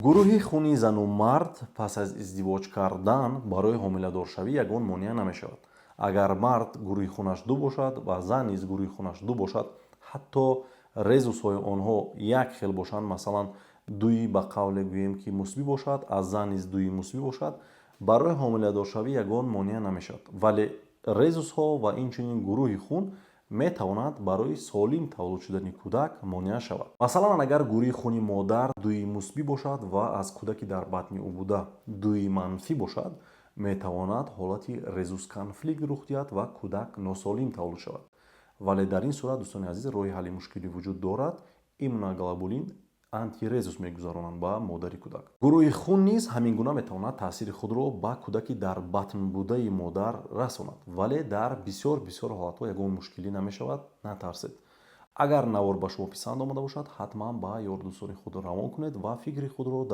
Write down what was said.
Гурӯҳи хуни зану мард пас аз издивоҷ кардан барои ҳомиладоршавӣ ягон монеа намешавад. Агар мард гурӯҳи хунаш ду бошад ва зан низ гурӯҳи хунаш ду бошад, ҳатто резусҳои онҳо як хел бошанд, масалан, дуи, ба қавле гӯем ки, мусбӣ бошад, аз зан низ дуи мусбӣ бошад, барои ҳомиладоршавӣ ягон монеа намешавад. Вале резусҳо ва инчунин гурӯҳи хун метавонад барои солим таваллуд шудани кӯдак монеа шавад. Масалан, агар гурӯҳи хуни модар дуи мусбӣ бошад ва аз кӯдаки дар батни ӯ буда дуи манфӣ бошад, метавонад ҳолати резус конфликт рух диҳад ва кӯдак носолим таваллуд шавад. Вале дар ин сурат, дӯстони азиз, роҳи ҳалли мушкилӣ вуҷуд дорад: иммуноглобулин антирезус мегузаронанд ба модари кӯдак. Гурӯҳи хун низ ҳамин гуна метавонад таъсири худро ба кӯдаки дар батн будаи модар расонад, вале дар бисёр бисёр ҳолатҳо ягон мушкилӣ намешавад. Натарсед. Агар навор ба шумо писанд омада бошад, ҳатман ба ёрдӯстони худ равон кунед ва фикри худро дар